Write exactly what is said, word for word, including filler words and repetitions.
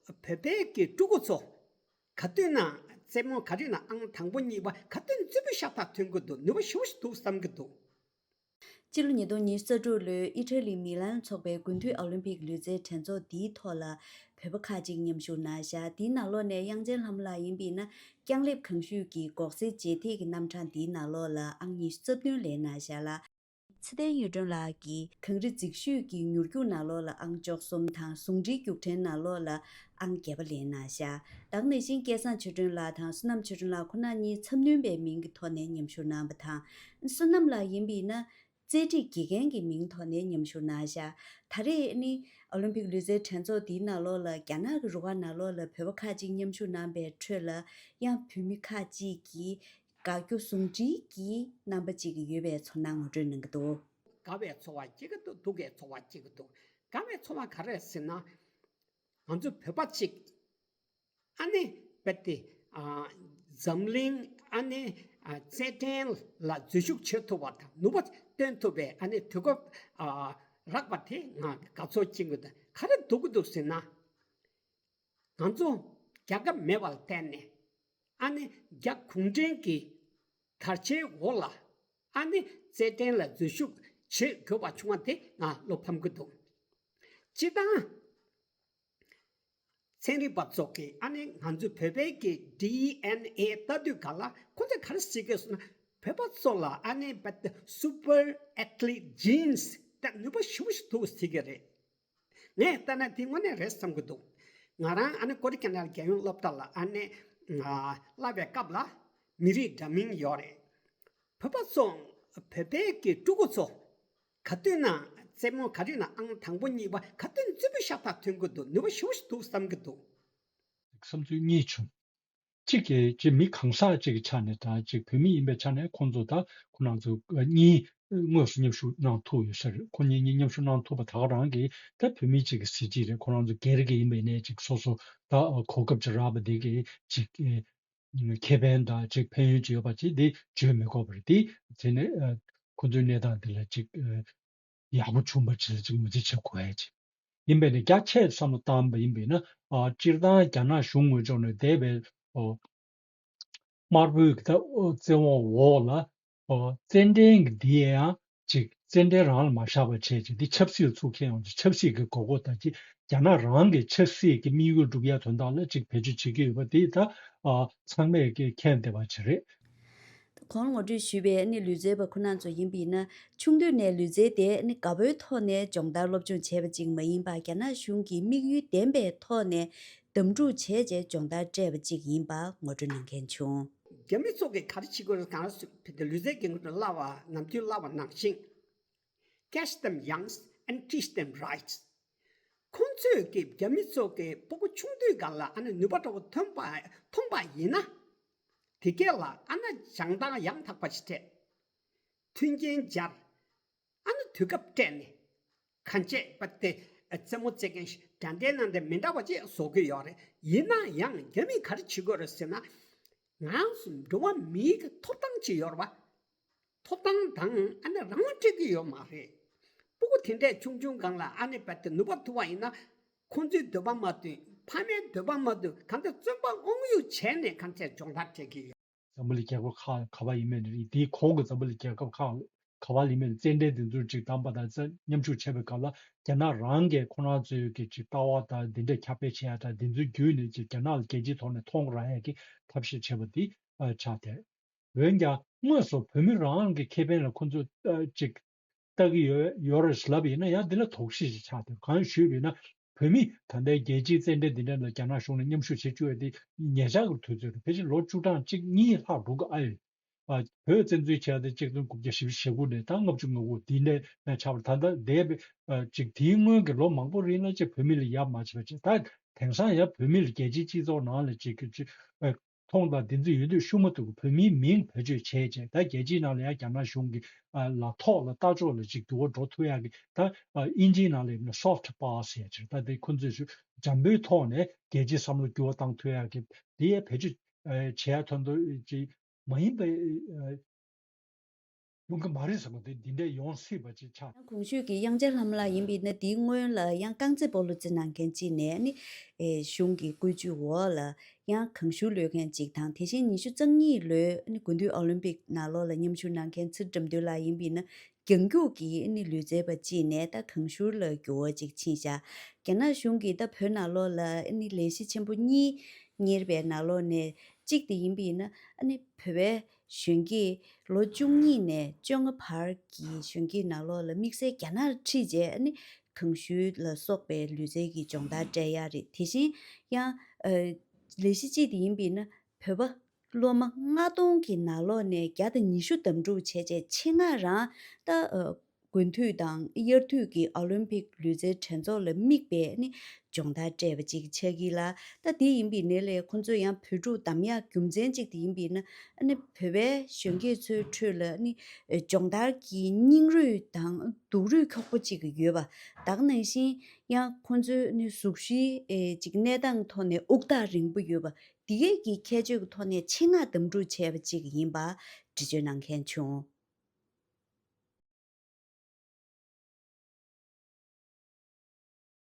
བོད་པའི་གི་ཕྲུ་གུ་ཚོ་ག་དུས་ན་རྩེད་མོ་ག་རེ་ན་ཨང་དང་པོ་གཉིས་པ་ག་དུས་རྩེ་ཕུད་ཤ་སྟག་ཐོན་གི་འདུག་ནུས་པ་ཞེ་པོ་ཞིག་འདུག་བསམ་གི་འདུག་སྤྱི་ལོ་ཉིས་སྟོང་ཉི་ཤུ་རྩ་དྲུག་ལོའི་ཨི་ཊ་ལི་མི་ལན་ཚོགས་པའི་དགུན་དུས་ཨོ་ལིམ་ཕིག་ལུས་རྩལ་འགྲན་ཚོགས་འདིའི་ཐོག་ལ་བོད་པ་ཁག་ཅིག་མཉམ་ཞུགས་གནང་བཞག་དེའི་ནང་ལོགས་ནས་དབྱངས་ཅན་ལྷ་མོ་ལགས་ཡིན་པས་ན་རྐྱང་ལེབ་གང་ཞུས་ཀྱི་འགོག་སེལ་རྗེས་འདེད་ཀྱི་རྣམ་གྲངས་འདིའི་ནང་ལོགས་ལ་ཨང་ཉི་ཤུ་རྩ་བདུན་ལེན་གནང་བཞག་ལ། ཚེ་བརྟན་གཡུ་སྒྲོན་ལགས་ཀྱིས་གངས་རི་འཛེག་ཞུས་ཀྱི་མྱུར་མགྱོགས་ནང་ལོགས་ལ་ཨང་བཅུ་གསུམ་དང་ཟུང་འབྲེལ་རྒྱུག་འཕྲིན་ནང་ལོགས་ལ་ཨང་བརྒྱད་པ་ལེན་གནང་བཞག་ད་ག་ནང་བཞིན་སྐལ་བཟང་ཆོས་སྒྲོན་ལགས་དང་བསོད་ནམས་ཆོས་སྒྲོན་ལགས་ཁོ་ན་གཉིས་འཚམས་སྣོན་པའི་མིང་གི་ཐོག་ནས་མཉམ་ཞུགས་གནང་བ་དང་། བསོད་ནམས་ལགས་ཡིན་པས་ན་རྩེད་འགྲིག་དགེ་རྒན་གྱི་མིང་ཐོག་ནས་མཉམ་ཞུགས་གནང་བཞག་ད་རེས་ནི་ཨོ་ལིམ་ཕིག་ལུས་རྩལ་འགྲན་ཚོགས་འདིའི་ནང་ལོགས་ལ་རྒྱ་ནག་གི་རུ་ཁག་ནང་ལོགས་ལ་བོད་པ་ཁག་ཅིག་མཉམ་ཞུགས་གནང་པའི་ཁྲོད་ལ་ཡང་བོད་མི་ཁག་ཅིག་གིས་དགའ་སྐྱོ་ཟུང་འབྲེལ་གྱི་རྣམ་པ་ཅིག་ཡོད་པའི་ཚོར་སྣང་ངོ་སྤྲོད་གནང་གི་འདུག་དགའ་བའི་ཚོར་བ་སྐྱེ་གི་འདུག་སྡུག་གི་ཚོར་བ་སྐྱེ་གི་འདུག་དགའ་བའི་ཚོར་བ་ག་རེ་ཟེར་ན། ང་ཚོ་བོད་པ་ཅིག་ཨ་ནི་རྦད་དེ་ཨ་འཛམ་གླིང་ཨ་ནི་ཨ་རྩེད་འགྲན་ལ་འཛུལ་ཞུགས་བྱེད་ཐུབ་པ་དང་ནུས་པ་བཏོན་ཐུབ་པའི་ཨ་ནི་དུས་སྐབས་ཨ་རག་པ་དེ་ང་དགའ་ཚོར་སྐྱེ་གི་འདུག་ག་རེ་སྡུག་གི་འདུག་ཟེར་ན། ང་ཚོ་རྒྱལ་ཁབ་མེད་པ་ལ་བརྟེན་ནས་ཨ་ནི་རྒྱ་གུང་ཁྲན་གྱི་དར་ཆའི་འོག་ལ་ཨ་ནི་རྩེད་འགྲན་ལ་འཛུལ་ཞུགས་བྱེད་དགོས་པ་བྱུང་བ་དེ་ང་བློ་ཕམ་གྱི་འདུག་སྤྱིར་བཏང་ཚན་རིག་པ་ཚོ་གིས་ཨ་ནི་ང་ཚོའི་བོད་པའི་གི་ཌི་ཨེན་ཨེ་ལྟ་དུས་ག་ལ་ཁོ་ཚོས་ག་རེ་བྱེད་ཀྱི་ཡོད་ཟེར་ན་བོད་པ་ཚོ་ལ་ཨ་ནི་བད་སུ་པར་ཨེ་ཐི་ལིཊ་ཇིན་ད་ནུས་པ་ཞེ་པོ་ཞིག་འདུག་ཟེར་གྱི་རེད། ངས་ལྟ་ན་དེ་དངོས་གནས་རེད་བསམ་གྱི་འདུག་ང་རང་ཨ་ནི་ཀོ་ཌི་ཀ་ནལ་རྒྱལ་ཡོངས་སློབ་གྲྭ་ལ་ཨ་ནི་ཨ་བསླབ་པའི་སྐབས་ལ་མི་རིགས་འདྲ་མིན་ཡོད་རེད། བོད་པ་ཚོ་བོད་པའི་གི་ཕྲུ་གུ་ཚོ་ག་དུས་ན་རྩེད་མོ་ག་རེ་ན་ཨང་དང་པོ་གཉིས་པ་ག་དུས་རྩེ་ཕུད་ཤ་སྟག་ཐོན་གྱི་འདུག་ནུས་པ་ཞེ་པོ་ཞིག་འདུག་བསམ་གྱི་འདུག་བསམ་ཚུལ་གཉིས་བྱུང་། གཅིག་གིས་ཅིག་མི་གང་ཟག་གཅིག་གི་ཆ་ནས་དང་ཅིག་བོད་མི་ཡིན་པའི་ཆ་ནས་ཁོང་ཚོ་ད་ཁོ་རང་ཚོ་གཉིས་དངོས་སུ་མཉམ་ཞུགས་གནང་ཐུབ་ཡོད་ས་རེད། ཁོ་གཉིས་གཉིས་མཉམ་ཞུགས་གནང་ཐུབ་པ་ད་ག་རང་གི་ད་བོད་མི་གཅིག་གི་གཟི་བརྗིད་རེད། ཁོ་རང་ཚོ་སྒེར་གྱི་ཡིན་པའི་ནས་ཅིག་སོ་སོ་ད་གོ་སྐབས་ཅིག་རག་པ་འདི་གི་ཅིག་ཁེ་ཕན་དང་ཅིག་ཕན་ཡོན་ཅིག་ཡོད་པ་ཅིག་འདི་བརྗོད་མི་དགོས་པ་རེད། དེ་དེ་ནས་ཁོ་ཚོའི་གནས་སྟངས་འདི་ལ་ཅིག་ཡག་པོ་བྱུང་བ་ཅིག་ལ་ཅིག་ངོས་འཛིན་བྱེད་དགོས་ཡ་ཅིག་ཡིན་པས་ནས་རྒྱ་ཆེ་བསམ་བློ་བཏང་བ་ཡིན་པས་ན་ཨ་སྤྱིར་བཏང་རྒྱ་ནག་གཞུང་ངོས་ཕྱོགས་ནས་འདས་པའི་ཨོ་དམར་པོའི་གི་ད་ཨོ་བཙན་དབང་འོག་ལ་ཨོ་རྩེད་འགྲན་གྱི་འདི་ཡང་ཅིག་རྩེད་འགྲན་རང་ལ་མ་བཞག་པ་བྱས་ཅིག་འདི་ཆབ་སྲིད་ལ་ཚུར་འཁྱེར་ཡོང་ཅིག་ཆབ་སྲིད་ཀྱི་དགོས་མཁོ་དང་ཅིག་རྒྱ་ནག་རང་གི་ཆབ་སྲིད་ཀྱི་དམིགས་ཡུལ་སྒྲུབ་ཡ་དོན་དག་ལ་ཅིག་བེད་སྤྱོད་བྱེད་ཀྱི་ཡོད་པ་འདི་ད་ཨ་ཚང་མས་ཀྱི་མཁྱེན་བསྡད་པ་ཅིག་རེད། གོང་ལ་ངོ་སྤྲོད་ཞུས་པའི་ཨ་ནི་ལུས་རྩལ་པ་ཁོ་རང་ཚོ་ཡིན་པས་ན་ཆུང་དུས་ནས་ལུས་རྩལ་དེ་ཨ་ནི་དགའ་པོའི་ཐོག་ནས་སྦྱོང་བརྡར་སློབ་སྦྱོང་བྱས་པ་ཅིག་མ་ཡིན་པར་རྒྱ་ནག་གཞུང་གིས་དམིགས་ཡུལ་ལྡན་པའི་ཐོག་ནས་གདམ་འཁྲུག་བྱས་རྗེས་སྦྱོང་བརྡར་སྤྲད་པ་ཅིག་ཡིན་པ་ངོ་སྤྲོད་གནང་མཁན་བྱུང་། རྒྱ་མི་ཚོ་གིས་ག་རེ་བྱེད་དགོས་རེད་གང་ལ་སུ་ཕི་དེ་ལུས་རྩལ་གྱི་ངོ་སྤྲོད་བསླབ་པ་ནམ་རྒྱུན་བསླབ་པ་ནང་བཞིན། Catch them young and teach them right. ཁོང་ཚོས་ཀྱི་རྒྱ་མི་ཚོ་གི་སྤུ་གུ་ཆུང་དུས་སྒང་ལ་ཨ་ནི་ནུས་པ་འདྲ་བོ་ཐོན་པ་མཐོང་པ་ཡིན་ན། དེ་གས་ལ་ཨ་ན་སྦྱང་སྟངས་ཡང་དག་པ་ཞིག་སྤྲད། མཐུན་རྐྱེན་སྦྱར། ཨ་ན་དུས་སྐབས་སྤྲད་ནས། གང་བྱས་པ་དེ་རྩེད་མོ་རྩེད་མཁན་ཞིག་འདྲ་འདྲའི་ནང་དེ་མི་འདྲ་བ་ཅིག་བཟོ་གི་ཡོད་རེད། ཡིན་ན་ཡང་རྒྱ་མིས་ག་རེ་བྱེད་དགོས་རེད་ཟེར་ན། ང་ཚོ་འགྲོ་བ་མིའི་གི་ཐོབ་ཐང་ཅིག་ཡོད་རེད་བ། ཐོབ་ཐང་དང་ཨ་ནི་རང་དབང་སྤྲད་ཀྱི་ཡོད་མ་རེད། སྤུ་གུ་དེ་འདྲས་ཆུང་ཆུང་སྒང་ལ་ཨ་ནི་རྦད་དེ་ནུས་པ་ཐུབ་པ་ཡིན་ན། ཁོང་ཚོའི་འདོད་པ་མ་བཏུན། ཕ་མའི་འདོད་པ་མ་བཏུན། གང་ལྟར་བཙོན་པ་དབང་ཡུག་བྱས་ནས་གང་ལྟར་སྦྱོང་བརྡར་སྤྲད་ཀྱི་ཡོད། འཛམ་བུ་གླིང་རྒྱལ་ཁབ་ཁག་ག་པར་ཡིན་མིན་རེད། དེའི་གོང་གི་འཛམ་བུ་གླིང་རྒྱལ་ཁབ་ཁག་ག་པར་ཡིན་མིན་རེད། རྩེད་འགྲན་དེ་ཚོར་ཅིག་བདམས་པ་དང་རྩེད་མཉམ་ཞུགས་བྱས་པའི་སྐབས་ལ་རྒྱ་ནག་རང་གིས་ཁོ་རང་ཚོའི་གི་ཅིག་ལྟ་བ་དང་དེ་འདྲས་ཁྱབ་སྤེལ་བྱེད་ཡ་དང་དེ་ཚོའི་བརྒྱུད་ནས་ཅིག་རྒྱ་ནག་ལ་རྒྱལ་སྤྱིའི་ཐོག་ནས་མཐོང་རག་ཡ་གི་ཐབས་ཤེས་བྱས་པ་འདི་ཆགས་བསྡད། འོན་ཀྱང་དངོས་སུ་བོད་མི་རང་གི་ཁེ་ཕན་ལ་ཁོ་ཚོས་ཅིག་ལྟ་གི་ཡོད་ཡོད་རེད་ལབ་ཡིན་ན་ཡང་འདི་ལ་དོགས་གཞི་ཞིག་ཆགས་ཏེ། གང་ཞུས་པ་ཡིན་ན་བོད་མི་ད་ལྟའི་རྒྱལ་སྤྱིའི་རྩེད་འགྲན་འདི་འདྲ་ལ་རྒྱ་ནག་གཞུང་ནས་མཉམ་ཞུགས་བྱེད་བཅུག་ཡ་དེ་ཉེ་ཆར་གྱི་དུས་ཚོད་རེད། ཕལ་ཆེར་ལོ་བཅུ་གྲངས་གཅིག་གཉིས་ལྷག་འགྲོ་གི་ཨ་ཡོད། བོད་བཙན་འཛུལ་བྱས་ཏེ་གཅིག་སྟོང་དགུ་བརྒྱ་བཞི་བཅུ་ཞེ་དགུ་ནས་ད་ལྔ་བཅུ་ང་དགུ་འདི་འདྲ་ཆགས་པ་ད་ལྟ་འདས་པའི་ཅིག་དེའི་སྔོན་གྱི་ལོ་མང་པོ་རིང་ལ་ཅིག་བོད་མི་ལ་ཡ་མ་བྱས་པ་ཅིག་ད་དེང་སང་ཡ་བོད་མི་ལ་རྒྱལ་སྤྱིའི་སྤྱི་ཚོགས་ནང་ལ་ཅིག་གི་ཅིག་མཐོང་དང་བདེན་ཚིག་ཡོད་དུས་ཤུགས་མ་ཐུག་གི་བོད་མིའི་མིང་བེད་སྤྱོད་བྱས་བྱས་ད་རྒྱལ་སྤྱིའི་ནང་ལ་ཡང་རྒྱ་ནག་གཞུང་གི་ལ་ཐོག་ལ་ལྟ་ཕྱོགས་ལ་ཅིག་འགྱུར་བ་འགྲོ་ཐུབ་ཡག་གི་ད་དབྱིན་ཇིའི་ནང་ལ་ཡིན་ན་soft power་ཟེར་ཡག་ཅིག་ད་དེ་ཁོ་ཚོས་ཅིག་འཇམ་པོའི་ཐོག་ནས་རྒྱལ་སྤྱིའི་བསམ་བློ་འགྱུར་བ་བཏང་ཐུབ་ཡག་གི་དེ་ཡང་བེད་སྤྱོད་བྱེད་ཡག་དོན་དུ་ཅིག་མ་ཡིན་པའི་ ཡོང་གི་མ་རེད་བསམ་པ་དེ་འདི་འདྲས་ཡོང་སྲིད་པ་ཅིག་ཆགས། གོང་ཞུས་ཀྱི་དབྱངས་འཆར་ལྷ་མོ་ལགས་ཡིན་པས་ན། དེའི་སྔོན་ལ་ཡང་རྐང་རྩེད་སྤོ་ལོ་རྩེད་གནང་མཁན་གཅིག་ནས་ནི་ཨེ་གཞུང་གི་བཀོད་ཇུས་འོག་ལ་ཡང་གང་ཞུར་ལོས་མཁན་གཅིག་དང་། དེ་བཞིན་ཉི་ཤུ་རྩ་གཉིས་ལོའི་ནི་དགུན་དུས་ཨོ་ལིམ་པིག་ནང་ལོགས་ལ་མཉམ་ཞུགས་གནང་མཁན་ཚུལ་ཁྲིམས་འདུལ་ལགས་ཡིན་པས་ན། རྒྱང་རྒྱུག་གི་ནི་ལུས་རྩལ་པ་གཅིག་ནས་ད་གང་ཞུར་ལ་འགྱུར་བ་ཅིག་ཕྱིན་བཞག་རྒྱ་ནག་གཞུང་གིས་ད་བོད་ནང་ལོགས་ལ་ནི་ལས་གཞི་ཆེན་པོ་གཉིས་གཉེར་བའི་ནང་ལོགས་ནས་གཅིག་དེ་ཡིན་པས་ན། ཨ་ནི་བོད་པའི་གཞོན་སྐྱེས་ལོ་བཅུ་གཉིས་ནས་བཅོ་ལྔ་བར་གྱི་གཞོན་སྐྱེས་ནང་ལོགས་ལ་དམིགས་བསལ་རྒྱ་ནག་ཁྲིད་བྱས། ཨ་ནི་གང་ཞུར་ལ་སོགས་པའི་ལུས་རྩལ་གྱི་སྦྱོང་བརྡར་སྤྲད་ཡག་རེད། དེ་བཞིན་ཡང་ཨ་ལས་གཞི་གཅིག་དེ་ཡིན་པས་ན། བོད་པ་སློབ་མ་ལྔ་སྟོང་གི་ནང་ལོགས་ནས་བརྒྱ་དང་ཉི་ཤུ་འདེམས་སྒྲུག་བྱས་རྗེས་ཆེད་མངགས་རང་ད་ཨ་དགུན་དུས་དང་དབྱར་དུས་ཀྱི་ཨོ་ལིམ་པིག་ལུས་རྩལ་འགྲན་ཚོགས་ལ་དམིགས་པའི་ནི་སྦྱོང་བརྡར་སྤྲད་པ་ཅིག་ཆགས་ཀྱི་ལ། ད་དེ་ཡིན་པའི་ནི་ལས་ཁོང་ཚོས་ཡང་བོད་ཕྲུག་གདམ་ཡག་རྒྱུ་མཚན་གཅིག་དེ་ཡིན་པས་ན། ཨ་ནི་བོད་པའི་གཞོན་སྐྱེས་ཚོའི་ཁྲོད་ལ་ནི་སྦྱོང་བརྡར་གྱི་སྙིང་རུས་དང་སྡུག་རུས་ཁྱོག་པོ་ཅིག་ཡོད་པ། ད་ག་ནང་བཞིན་ཡང་ཁོང་ཚོའི་ནི་གཟུགས་གཞིའི་ཨེ་ཅིག་གནས་སྟངས་ཐོག་ནས་དབུགས་ཐག་རིང་པོ་ཡོད་པ། དེ་གས་ཀྱི་ཁྱད་ཆོས་ཀྱི་ཐོག་ནས་ཆེད་མངགས་འདེམས་སྒྲུག་བྱས་པ་ཅིག་ཡིན་པ་འགྲེལ་བརྗོད་གནང་མཁན་བྱུང་།